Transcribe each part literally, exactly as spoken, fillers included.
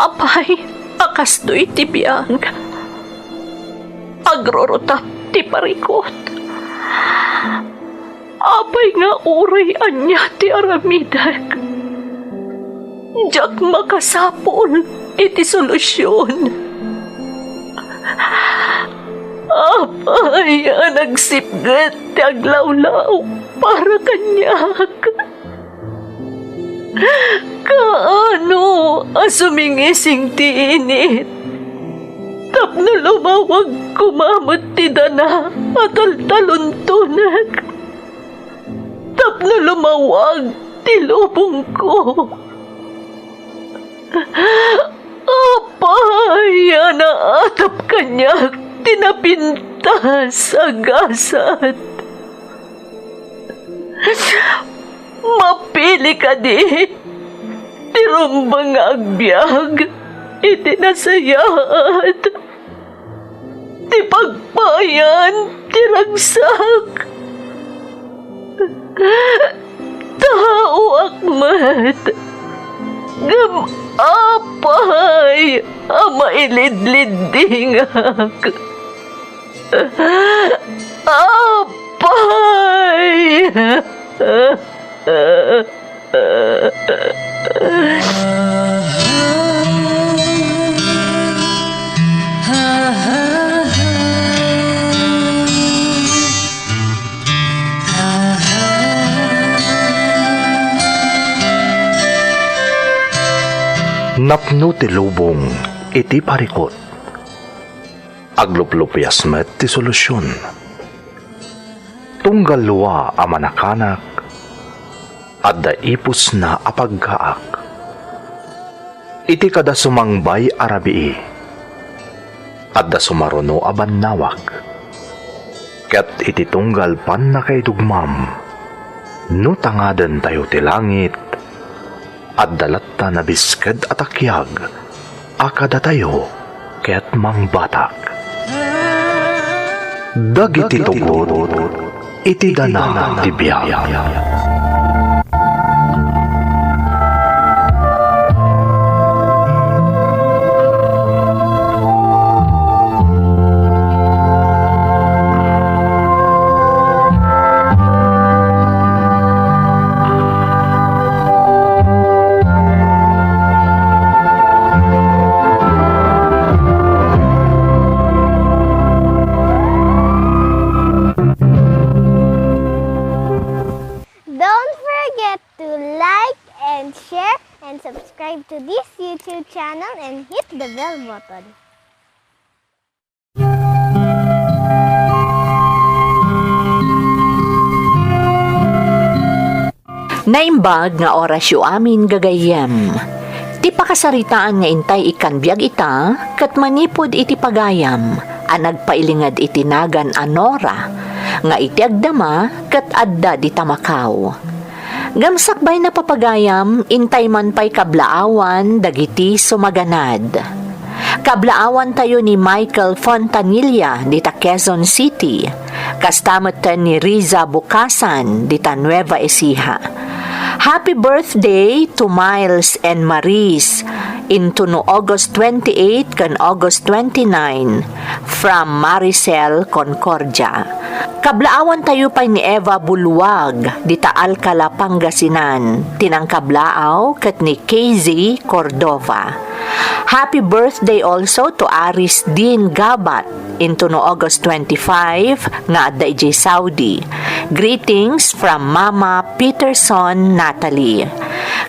Apay a kastoy ti biag, agrurutap ti parikut. Apay nga uray ania ti aramidek, diak makasapul iti solusion. Apay a nagsipget ti aglawlaw para kaniak? Kaano a sumingising ti init tapno lumawag koma met ti dana a taltaluntonek? Tapno lumawag ti lubongko. Apay a naatap kaniak ti napintas a gasat? Mapili kadi ti rumbeng nga agbiag iti nasayaat ti pagpayan ti ragsak. Taoak met, ngem apay a mailidliddingak? Apay! Napno ti lubong iti parikut. Agluplupias met ti solusion. Tunggal lua a manakanak, adda ipusna a paggaak. Iti kada sumangbay a rabii, adda sumaruno a bannawag. Ket iti tunggal pannakaidugmam, no tangadentayo ti langit, adda latta nabisked a takiag a kadatayo ket mangbatak. Dagiti tugot iti dana ti biag. Don't forget to like and share and subscribe to this YouTube channel and hit the bell button. Naimbag nga orasyo amin, gagayyem. Ti pakasaritaan nga intay ikkan biag ita, ket manipud iti pagayam a nagpailinged iti nagan a Nora, nga iti agdama ket adda dita Macau. Ngem sakbay napapagayam, intay man pay kablaawan dagiti sumaganad. Kablaawantayo ni Michael Fontanilla dita Quezon City. Kasta met ni Riza Bukasan dita Nueva Ecija. Happy birthday to Miles and Maris, intono August twenty-eight ken August twenty-nine, from Maricel Concordia. Kablaawantayo pay ni Eva Buluag dita Alcala, Pangasinan, ti nangkablaaw ket ni K Z Cordova. Happy birthday also to Aris Dean Gabat, intono August twenty-five, nga adda idiay Saudi. Greetings from Mama Peterson Natalie.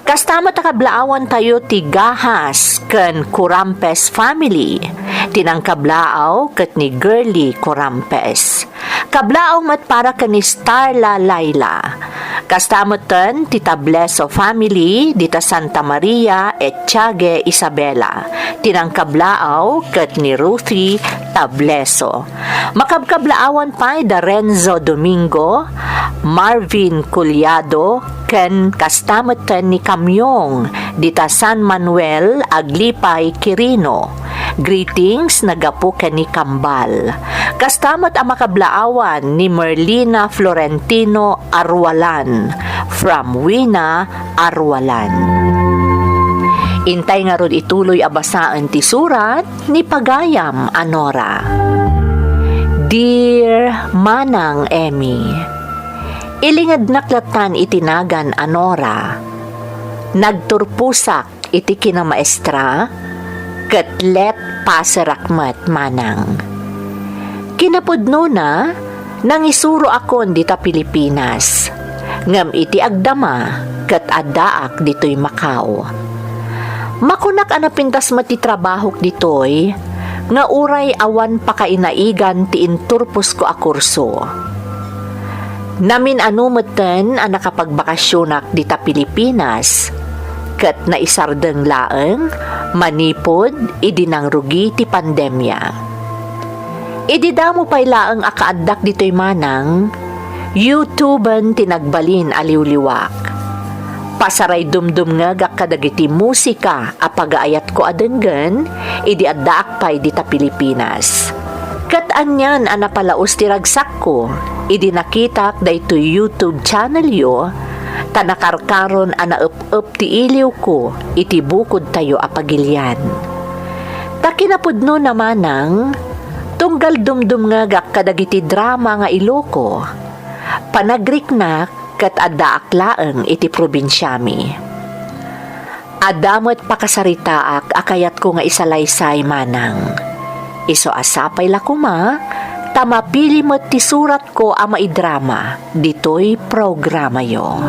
Kasta met a kablaawantayo ti Gahas ken Curampes family. Ti nangkablaaw ket ni Girly Curampes. Kablaaw met para ken ni Starla Laila. Kasta metten ti Tableso family dita Santa Maria, Etiague, Isabela. Ti nangkablaaw ket ni Ruthie Tableso. Makabkablaawan pay da Renzo Domingo, Marvin Culiado, ken kasta metten ni Kamyong dita San Manuel, Aglipay, Quirino. Greetings naggapu ken ni Kambal. Kasta met a makablaawan ni Merlina Florentino Arwalan, from Wina Arwalan. Intay ngarud ituloy a basaen ti surat ni pagayam a Nora. Dear Manang Emmy, ilingednak lattan iti nagan a Nora. Nagturposak iti kinamaestra, ket let paserak met manang. Kinapudnona, nangisuroakon dita Pilipinas, ngem iti agdama ket addaak ditoy Macau. Makunak a napintas met ti trabahok ditoy, nga uray awan pakainaigan ti inturposko a kurso. Namin-ano metten a nakapagbakasionak dita Pilipinas, ket naisardeng laeng manipud idi nangrugi ti pandemia. Idi damo pay laeng a kaaddak ditoy manang, YouTube-en ti nagbalin a liwliwak. Pasaraydumdumngegak kadagiti musika a pagaayatko a denggen idi addaak pay dita Pilipinas. Ket anian a napalaus ti ragsakko idi nakitak daytoy YouTube channelyo, ta nakarkaron a naep-ep ti iliwko iti bukodtayo a pagilian. Ta kinapudnona manang, tunggal dumdumngegak kadagiti drama nga Iloko, panagriknak ket addaak laeng iti probinsiami. Adda met pakasaritaak a kayatko nga isalaysay manang. Isu a sapay la koma, ta mapili met ti suratko a maidrama ditoy programayo.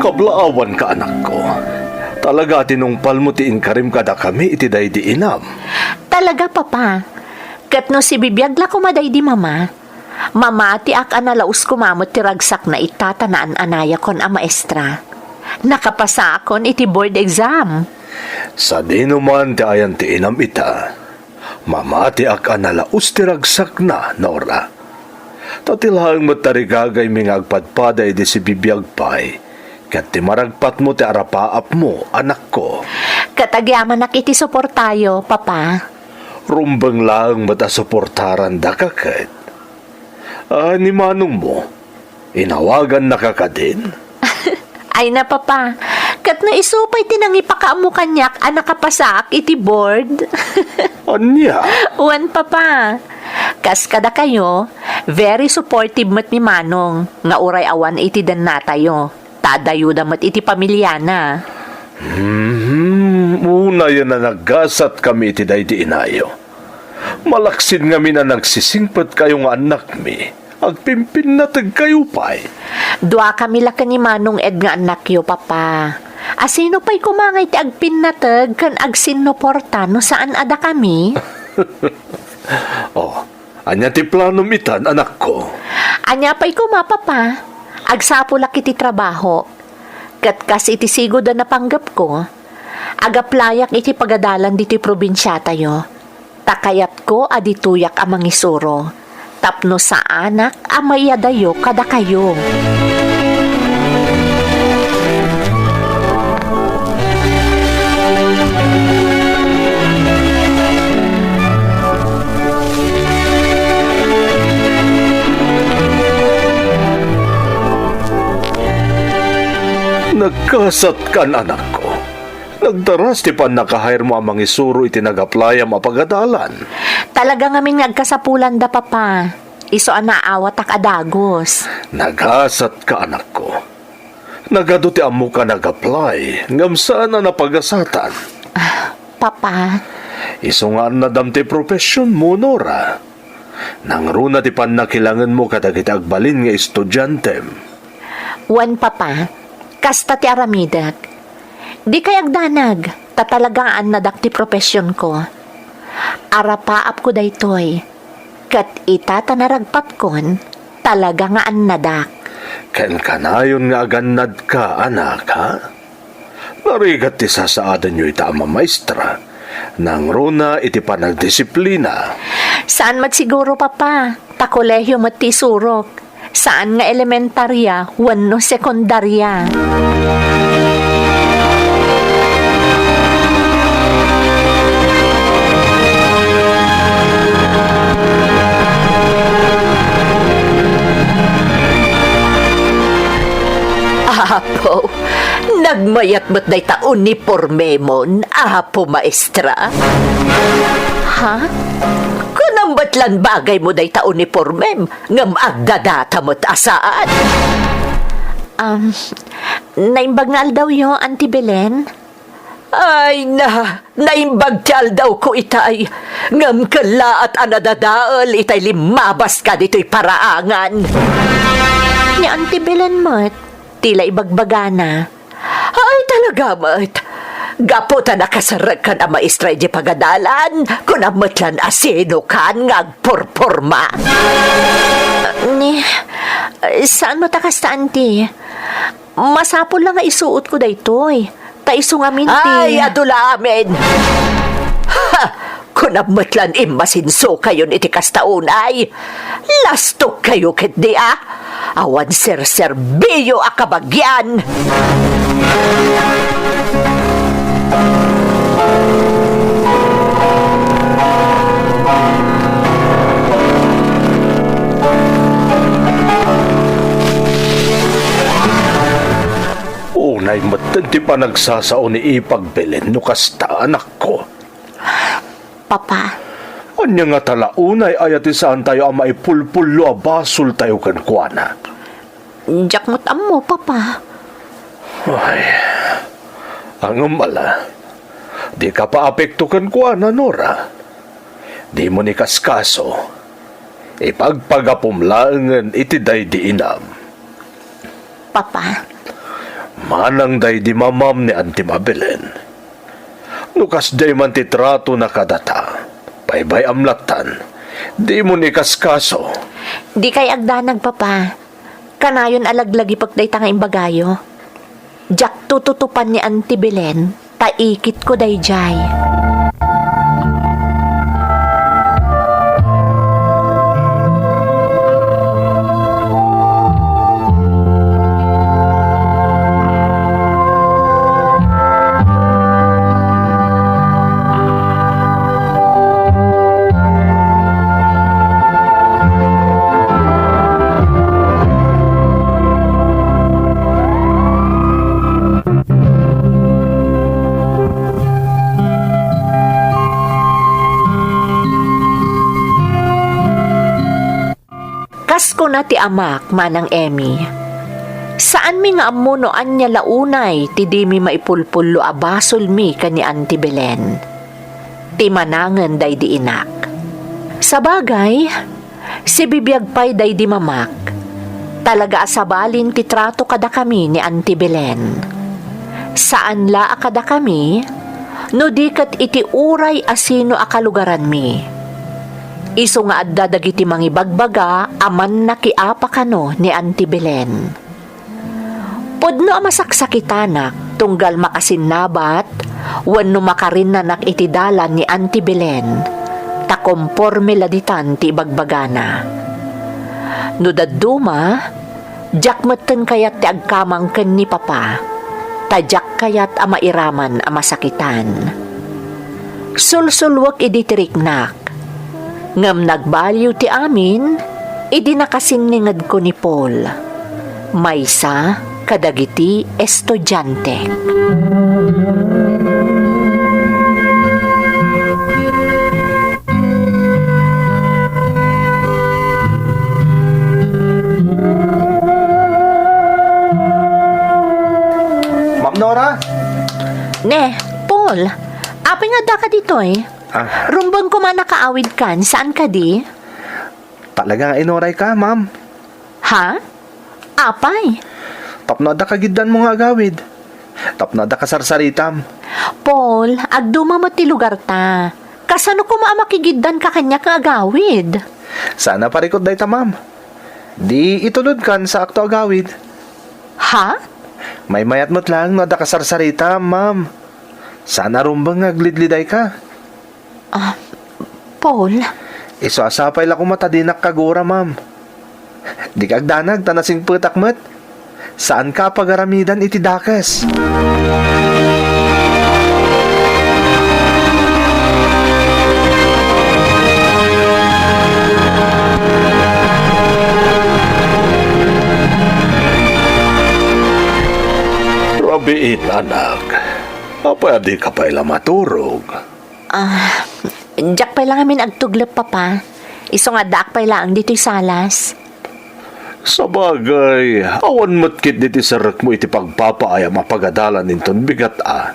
Kablaawanka, anakko. Talaga a tinungpalmo ti inkarim kadakami iti daydi inam. Talaga, Papa. Ket no sibibiag la koma daydi Mama, mamatiak a nalaus koma met ti ragsakna ita ta naan-anayakon a maestra. Nakapasaakon iti board exam. Sadino man ti ayan ti inam ita, mamatiak a nalaus ti ragsakna, Nora. Ta ti laeng met tarigagaymi nga agpadpada idi sibibiag pay, ket ti maragpatmo ti arapaapmo, anakko. Ket agyamanak iti suportayo, Papa. Rumbeng laeng met a suportaran daka ket. Ah, ni manongmo, inawagannaka kadin? Ay na, Papa. Ket no isu pay ti nangipakaammo kaniak a nakapasaak iti board. Ania? Wen, Papa. Kas kadakayo, very supportive met ni Manong nga uray awan iti dennatayo, ta adayoda met iti pamiliana. Hmm, unayen a naggasatkami iti daydi inayo. Malaksid ngamin a nagsisingpetkayo nga annakmi, agpimpinnategkayo pay. Duakami la ken ni Manong Ed nga annakyo, Papa. Asino pay koma nga iti agpinnateg ken agsinnuporta no saan a dakami? Oh, ania ti planom itan, anakko? Ania pay koma, Papa? Agsapulak iti trabaho. Ket kas iti sigud a napanggepko, agaplayak iti pagadalan ditoy probinsiatayo. Ta kayatko a ditoyak a mangisuro, tapno saanak a maiyadayo kadakayo. Nagkasatkan, anakko. Nagdaras ti pannakahayarmo a mangisuro iti nagaplayam a pagadalan. Talaga ngamin nga agkasapulanda, Papa. Isu a naawatak a dagus. Nagasatka, anakko. Nagadu ti ammok a nag-apply, ngem saan a napagasatan. Ah, Papa. Isu nga annadam ti professionmo, Nora. Nangruna ti pannakilangenmo kadagiti agbalin nga estudiantem. Wen, Papa, kasta ti aramidek. Dikay agdanag, ta talaga nga annadak ti professionko. Arapaapko daytoy, ket ita ta naragpatkon, talaga nga annadak. Ken kanayon nga agannadka, anak, ha? Narigat ti sasaadenyo ita a mamaestra. Nangruna iti panagdisiplina. Saan met siguro, Papa, ta kolehio met ti isurok. Saan nga elementaria wenno sekundaria. Mayat met dayta unipormemon, Apo Maestra. Ha? Kunam met lan bagaymo dayta unipormem, ngem agdadata met a saan. Um, naimbag nga aldawyo, Auntie Belen? Ay na, naimbag ti aldawko itay, ngem kellaat a nadadael itay limmabas kaditoy paraangan. Ni Auntie Belen met, ti la ibagbagana. Ay, talaga met. Gapu ta nakasarekkan a maestra idiay pagadalan, kunam met lan a sinokan nga agporporma. Ni, saan met a kasta, Auntie? Masapul la nga isuotko daytoy. Ta isu ngamin ti Ay, adu la amin! Ha! Kunam met lan immasinsokayon iti kasta unay. Lastukkayo ketdi a. Awan serserbiyo a kabagian. Unay metten ti panagsasao ni Ipag Belen no kasta, anakko. Papa. Ania ngata la unay aya ti saantayo a maipulpullo a basoltayo kenkuana? Diak met ammo, Papa. Ay, ngem ala, dika paapekto kenkuana, Nora. Dimo ni kaskaso. Ipagpagapom laengen iti daydi inam. Papa. Manang daydi mamam ni Auntie Mabelen. No kasdiay man ti tratona kadata, baybay-am lattan. Dimo ni kaskaso. Dikay agdanag, Papa. Kanayon a laglagipek dayta nga imbagayo. Diak tututupan ni Auntie Belen, ta ikitko daydiay. Kas kuna ti amak, Manang Emmy, saanmi nga ammo no ania la unay ti dimi maipulpullo a basolmi ken ni Auntie Belen, ti manangen daydi inak. Sabagay, sibibiag pay daydi mamak, talaga a sabalin ti trato kadakami ni Auntie Belen. Saan la a kadakami, no di ket iti uray a sino a kalugaranmi. Isu nga adda dagiti mangibagbaga a mannakiapa kano ni Auntie Belen. Pudno a masaksakitanak tunggal makasinnabat wenno makarinnanak iti dalan ni Auntie Belen, ta komporme la ditan ti ibagbagana. No dadduma, diak metten kayat ti agkamang ken ni Papa, ta diak kayat a mairaman a masakitan. Sulsulwek idi ti riknak, ngem nagbaliw ti amin idi nakasinningedko ni Paul, maysa kadagiti estudiantek. Ma'am Nora? Ne, Paul, apay nga addaka ditoy? Ah. Rumbeng koma a nakaawidkan, saan kadi? Talaga nga inurayka, ma'am. Ha? Apay? Tapno adda kagiddanmo nga agawid. Tapno adda kasarsaritam. Paul, agduma met ti lugarta. Kasano koma a makigiddanka kaniak nga agawid? Saan a parikut dayta, ma'am. Di itulodkan saakto agawid. Ha? Maymayat met laeng no adda kasarsaritam, ma'am. Saan a rumbeng nga aglidlidayka. Ah, Paul? Isu a sapay la koma ta dinak kagura, ma'am. Dika agdanag ta nasingpetak met. Saanka a pagaramidan iti dakes. Rabii, Anak, apay a dika pay la maturog? Ah, diak pay la ngamin agtuglep, Papa. Isu nga addaak pay laeng ditoy salas. Sabagay, awan met ketdi ti serrekmo iti pagpapaayam a pagadalan inton bigat a.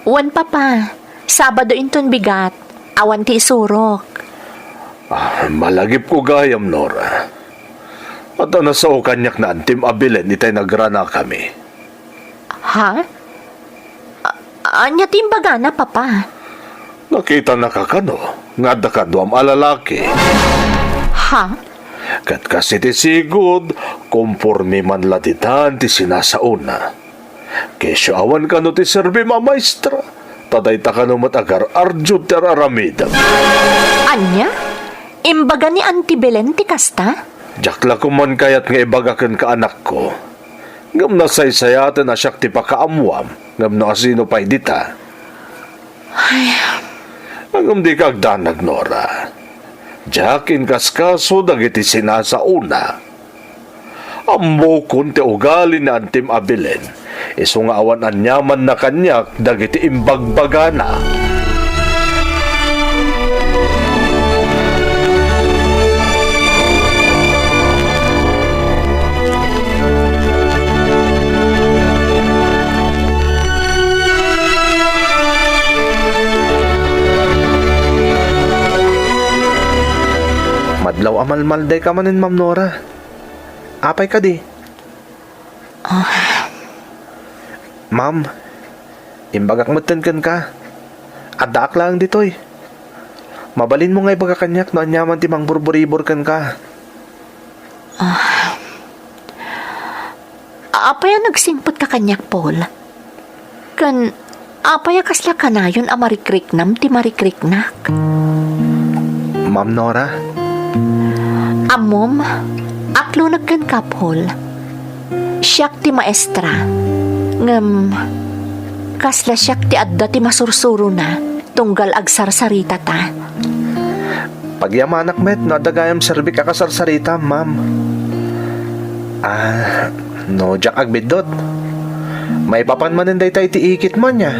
Wen, Papa. Sabado inton bigat, awan ti isurok. Ah, malagipko gayam, Nora. Adda nasao kaniak ni Antim a Belen itay nagranakami. Ha? A-, ania ti imbagana, Papa? Nakitanaka kano nga adda kaduam a lalaki. Ha? Ket kas iti sigud, komporme man la ditan ti sinasaona. Kesyo awan kano ti serbim a maestra, ta dayta kano met agar-ardiod ti ar-aramidem. Ania? Imbaga ni Auntie Belen ti kasta? Diak la koman kayat nga ibaga kenka, anakko. Ngem nasaysayaten a siak ti pakaammuam, ngem no asino pay dita. Ay. Ngem dika agdanag, Nora. Diak inkaskaso dagiti sinasaona. Ammokon ti ugali ni Antim a Belen, isu nga awan aniamanna kaniak dagiti imbagbagana. Madlaw a malmaldayka manen, Ma'am Nora. Apay kadi? Ah. Ma'am, imbagak metten kenka. Addaak laeng ditoy. Mabalinmo nga ibaga kaniak no aniaman ti mangburburibor kenka. Ah. Apay a nagsingpetka kaniak, Paul? Ken apay a kasla kanayon a marikriknam ti marikriknak? Ma'am Nora? Ammom, aklonek kenka, Paul. Siak ti maestra. Ngem, kasla siak ti adda ti masursurona tunggal agsarsaritata. Pagyamanak met no adda gayam serbik a kasarsaritam, ma'am. Ah, no diak agbiddut, maipapan manen dayta iti ikitmo, ania?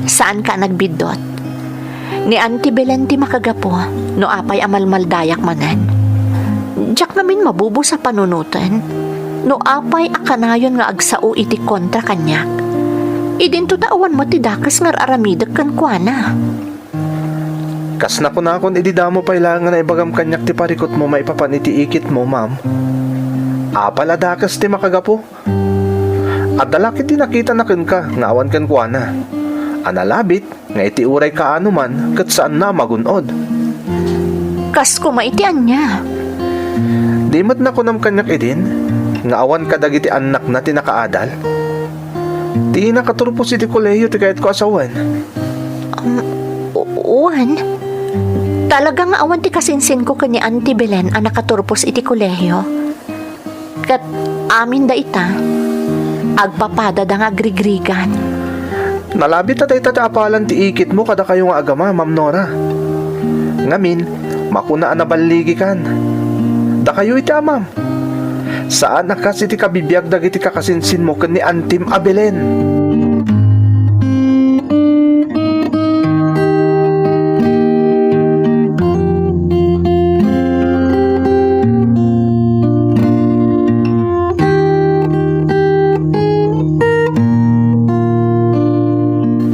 Saanka a nagbiddut. Ni Auntie Belen ti makagapu no apay a malmaldayak manen. Diak ngamin mabubos a panunoten no apay a kanayon nga agsao iti kontra kaniak. Idinto ta awan met ti dakes nga ar-aramidek kenkuana. Kas nakunakon idi damo pay laeng nga naibagam kaniak ti parikutmo maipapan iti ikitmo, ma'am. Apay la dakes ti makagapu? Adda la ketdi nakitana kenka nga awan kenkuana a nalabit nga iti uray kaano man ket saanna a magun-od. Kas koma iti ania? Di met nakunam kaniak idin nga awan kadagiti annakna ti nakaadal? Ti nakaturpos iti kolehio ti kayatko a sawen. Um, u-, wen, talaga nga awan ti kasinsinko ken ni Auntie Belen a nakaturpos iti kolehio. Ket amin dayta, agpapadada nga agrigrigan. Nalabit ta dayta ti apalan ti ikitmo kadakayo nga agama, Ma'am Nora. Ngamin, makuna a naballigikan. Dakayo iti amam. Saan a kas iti kabibiag dagiti kakasinsinmo ken ni Antim a Belen.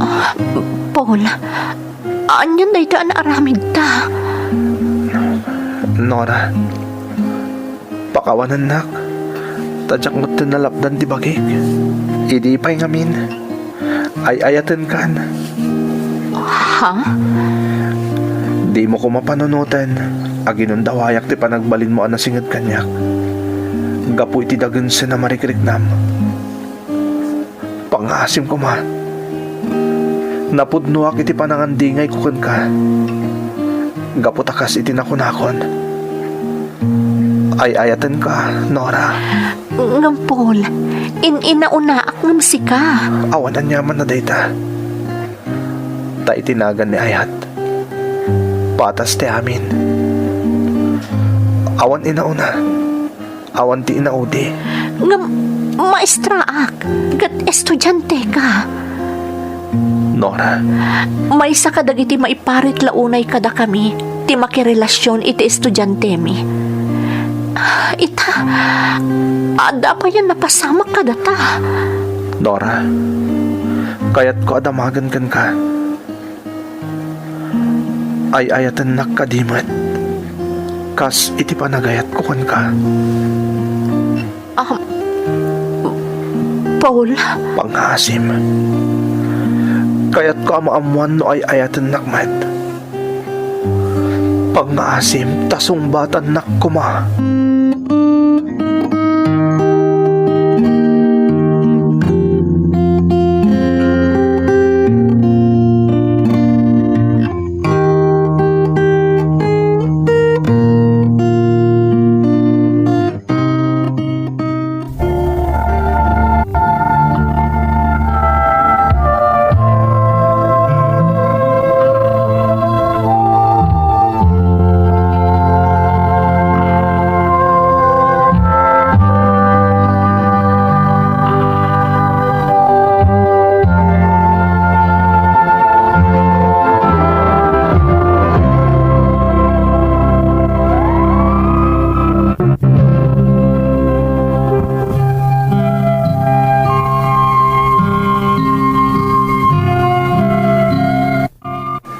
Ah, Paul, anian daytoy a naaramidta? Nora, pakawanennak, ta diak metten nalapdan ti bagik. Idi pay ngamin, ay-ayatenkan. Ha? Dimo koma panunoten, aginundawayak ti panagbalinmo a nasinged kaniak gapu iti dagensen a marikriknam. Pangngaasim koma. Napudnoak iti panangandingayko kenka. Gapu ta kas iti nakunakon, ay-ayatenka, Nora. Ngem, Paul, in-inaonaak ngem sika. Awan aniaman a dayta. Ta iti nagan ni ayat, patas ti amin. Awan inauna, awan ti inaudi. Ngem, maestra, ket estudianteka. Nora. Maysa kadagiti maiparit la unay kadakami ti makirelasion iti estudiantemi. Ita, adda pay a napasamak kadata. Nora, kayatko a damagen kenka. Ay-ayatennak kadi met, kas iti panagayatko kenka. Ah, Paul. Pangngaasim. Kayatko a maammoan no ay-ayatennak met. Pangngaasim ta sungbatannak koma.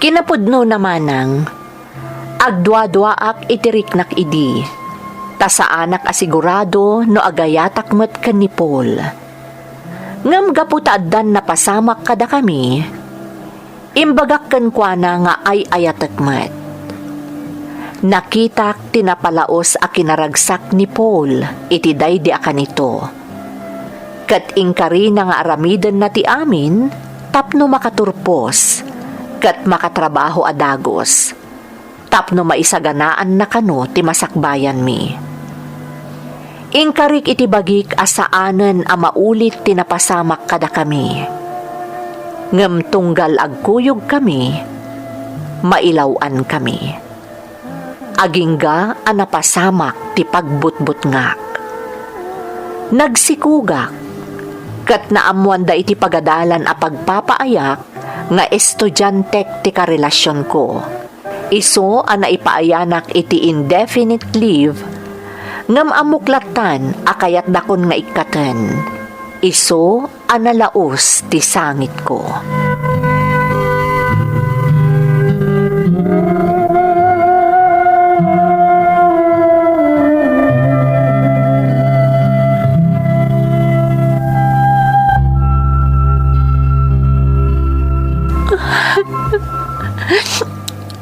Kinapudnona manang, agduaduaak iti riknak idi, ta saanak a sigurado no agayatak met ken ni Paul. Ngem gapu ta addan napasamak kadakami, imbagak kenkuana nga ay-ayatek met. Nakitak ti napalaus a kinaragsak ni Paul iti daydi a kanito. Ket inkarina nga aramidenna ti amin tapno makaturpos ket makatrabaho a dagus, tapno maisaganaanna kano ti masakbayanmi. Inkarik iti bagik a saanen a maulit ti napasamak kadakami. Ngem tunggal agkuyogkami, mailaw-ankami. Agingga a napasamak ti pagbutbutngak. Nagsikogak, ket naammoanda iti pagadalan a pagpapaayak nga estudiantek ti karelasionko. Isu a naipaayanak iti indefinite leave, ngem ammok lattan a kayatdakon nga ikkaten. Isu a nalaus ti sangitko.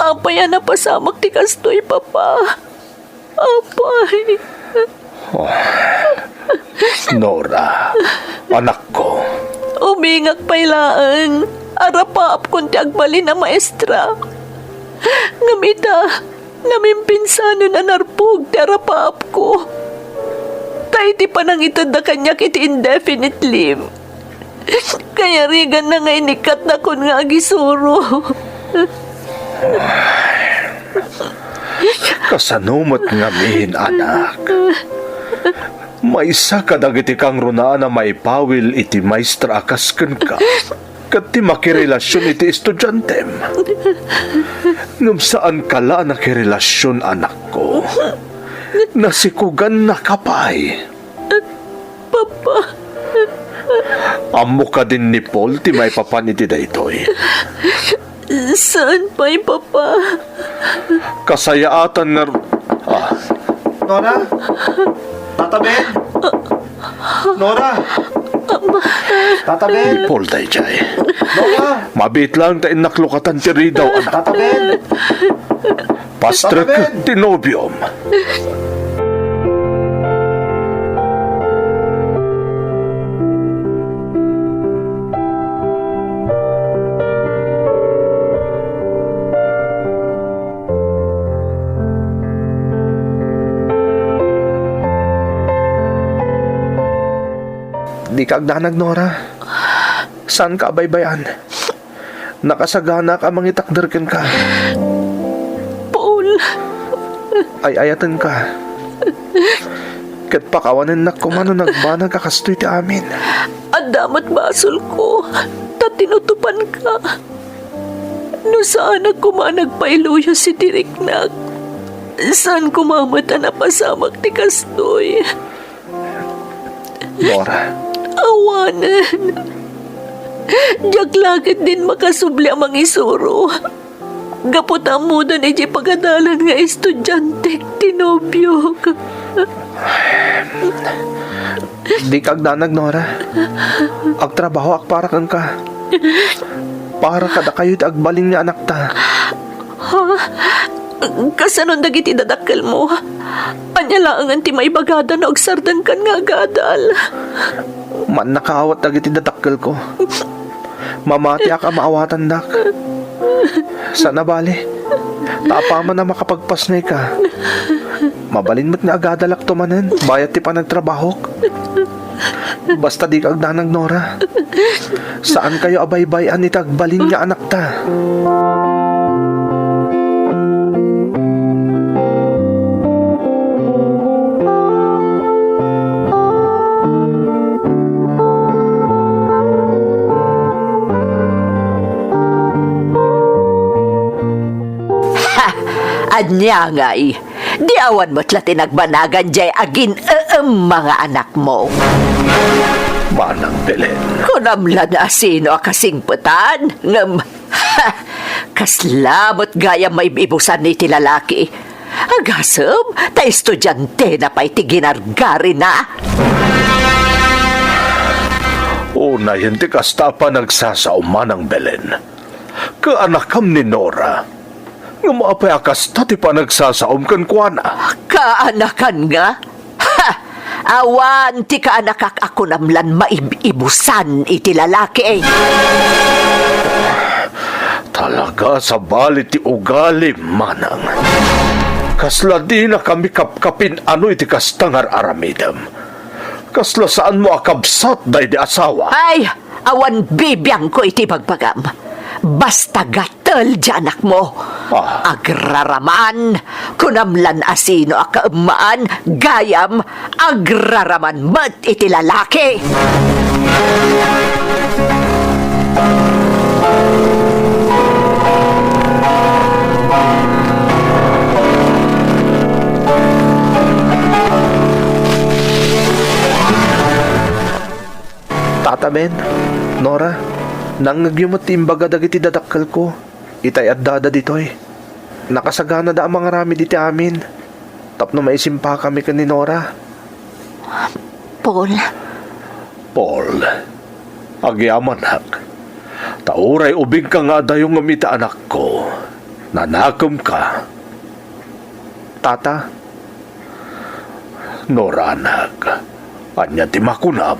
Apay a napasamak ti kastoy, Papa? Apay. Oh. Nora, anakko. Ubingak pay laeng. Arapaapkon ti agbalin a maestra. Ngem ita, namimpinsanen a narpug ti arapaapko. Ta iti panangitedda kaniak iti indefinite leave, kayariganna nga inikkatnakon nga agisuro. Kasano met ngamin, anak? Maysa kadagiti kangrunaan a maipawil iti maestra a kas kenka, ket ti makirelasion iti estudiantem. Ngem saanka la a nakirelasion, anakko. Nasikogannaka pay. Papa. Ammo kadin ni Paul ti maipapan iti daytoy? Saan pay, Papa? Kasayaatan nga ru-, ah. Nora? Tata Ben? Nora? Tata Ben? Ni Paul daydiay. Nora? Mabiit lang ta innaklukatan ti ridaw, anak. Tata Ben? Pastrek ti nobiom. Dika agdanag, Nora. Saanka a baybay-an. Nakasaganak a mangitakder kenka. Paul. Ay-ayatenka. Ket pakawanennak koma no nagbanag a kastoy ti amin. Adda met basolko, ta tinutopanka. No saanak koma a nagpailuyos iti riknak, saan koma met a napasamak ti kastoy. Nora. Awanen. Diak la ketdin makasubli a mangisuro. Gapu ta ammodan idiay pagadalan nga estudiantek ti nobiok. Dika agdanag, Nora. Agtrabahoak para kenka. Para kadakayo ti agbalin nga anakta. Ha? Kasanon dagiti dadakkelmo? Ania laengen ti maibagada no agsardengkan nga agadal? Mannakaawat dagiti dadakkelko. Mamatiak a maawatandak. Saan a bale, ta apaman a makapagpasnayka, mabalin met nga agadalakto manen bayat ti panagtrabahok. Basta dika agdanag, Nora. Saankayo a baybay-an iti agbalin nga anakta. Ha! Ania ngay? Di awan met la ti nagbanagan diay agin-eemma nga anakmo. Manang Belen. Kunam la no asino a kasingpetan, ngem, ha! Kasla met gayam maib-ibusan iti lalaki. Agasem, ta estudiantena pay ti ginargarina. Unayen ti kasta a panagsasaom, Manang Belen. Kaanakam ni Nora. Ngem apay a kasta ti panagsasaom kenkuana? Kaanakan nga? Ha! Awan ti kaanakak a kunam lan maib-ibusan iti lalaki. Talaga, sabali ti ugalim, Manang. Kasla dinakami kapkapin-ano iti kasta nga ar-aramidem. Kasla saanmo a kabsat daydi asawa. Ay, awan bibiangko iti bagbagam. Basta gatel diay anakmo. Ah. Agraraman, kunam lan asino a kaemmaan, gayam, agraraman met iti lalaki. Tata Ben, Nora, nangngegyo met ti imbaga dagiti dadakkelko itay addada ditoy. Nakasaganada a mangaramid iti amin tapno maisimpakami ken ni Nora. Paul. Paul, agyamanak. Ta uray ubingka nga adayo ngem iti anakko, nanakemka. Tata. Nora, anak, ania ti makunam?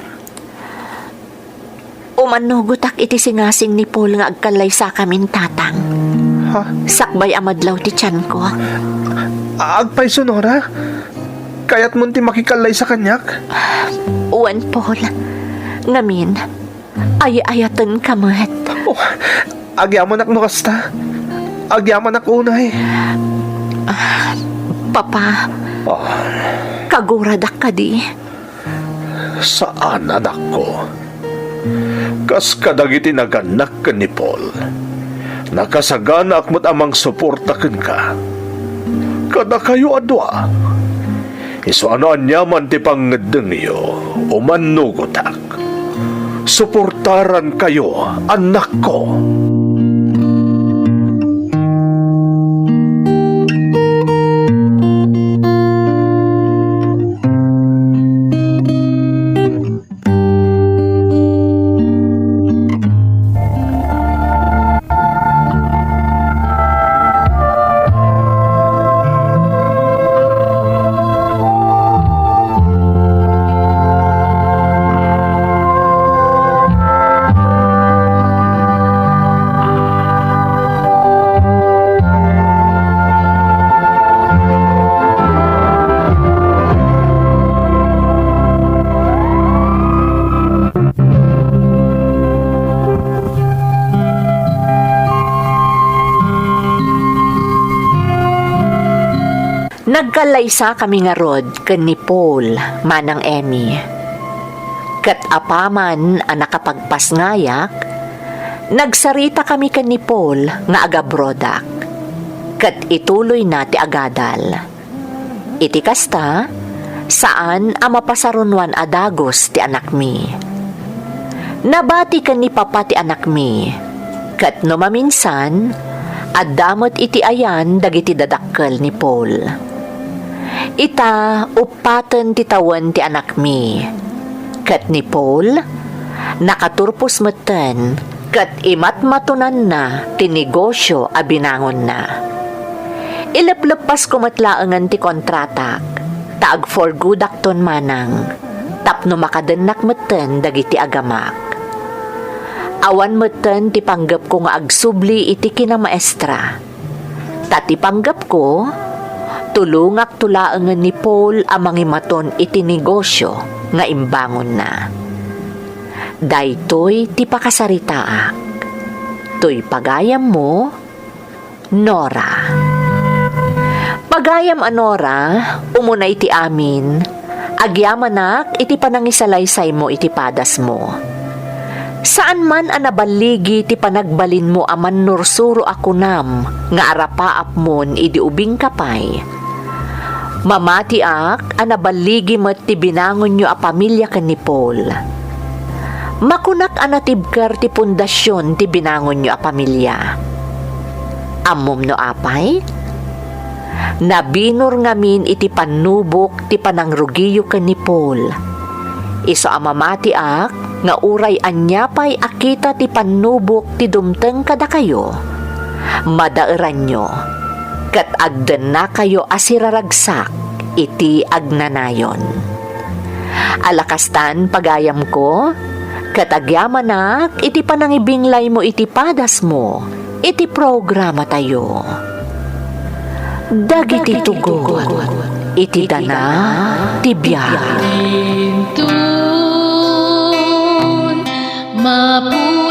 Umannugotak iti singasing ni Paul nga agkallaysakamin, Tatang. Ha? Sakbay a madlaw ti tianko. Agpayso, Nora? Kayatmon ti makikallaysa kaniak? Wen, Paul. Ngamin, ay-ayatenka met. Oh, agyamanak no kasta. Agyamanak unay. Ah, Papa, Ah. Kaguradak kadi? Saan, anakko. Kas kadagiti nagannak ken ni Paul, nakasaganaak met a mangsuporta kenka. Kadakayo a dua. Isu a no aniaman ti pangngeddengyo, umannugotak. Suportarankayo, annakko. Nagkallaysakami ngarud ken ni Paul, Manang Emmy. Ket apaman a nakapagpasngayak, nagsaritakami ken ni Paul nga agabrodak, ket ituloyna ti agadal. Iti kasta, saan a mapasarunoan a dagus ti anakmi. Nabati ken ni Papa ti anakmi, ket no maminsan, adda met iti ayan dagiti dadakkel ni Paul. Ita, uppaten ti tawen ti anakmi, ket ni Paul, nakaturpos metten, ket imatmatonanna ti negosio a binangonna. Ilepleppasko met laengen ti kontratak, ta agforgoodakton manang, tapno makadennak metten dagiti agamak. Awan metten ti panggepko nga agsubli iti kinamaestra. Ta ti panggepko, tulongakto laengen ni Paul a mangimaton iti negosio nga imbangonna. Daytoy ti pakasaritaak. Toy pagayammo, Nora. Pagayam a Nora, umuna iti amin, agyamanak iti panangisalaysaymo iti padasmo. Saan man a naballigi ti panagbalinmo a mannursuro a kunam nga arapaapmon idi ubingka pay. Mamatiak a naballigi met ti binangonyo a pamilia ken ni Paul. Makunak a natibker ti pundasion ti binangonyo a pamilia. Ammom no apay? Nabinor ngamin iti pannubok ti panangrugiyo ken ni Paul. Isu a mamatiak nga uray ania pay a kita ti pannubok ti dumteng kadakayo, madaeranyo, ket agdennakayo a siraragsak iti agnanayon. Ala kastan, pagayamko, ket agyamanak iti panangibinglaymo iti padasmo iti programatayo. Dagiti tugon iti dana ti biag. Intun, mapu-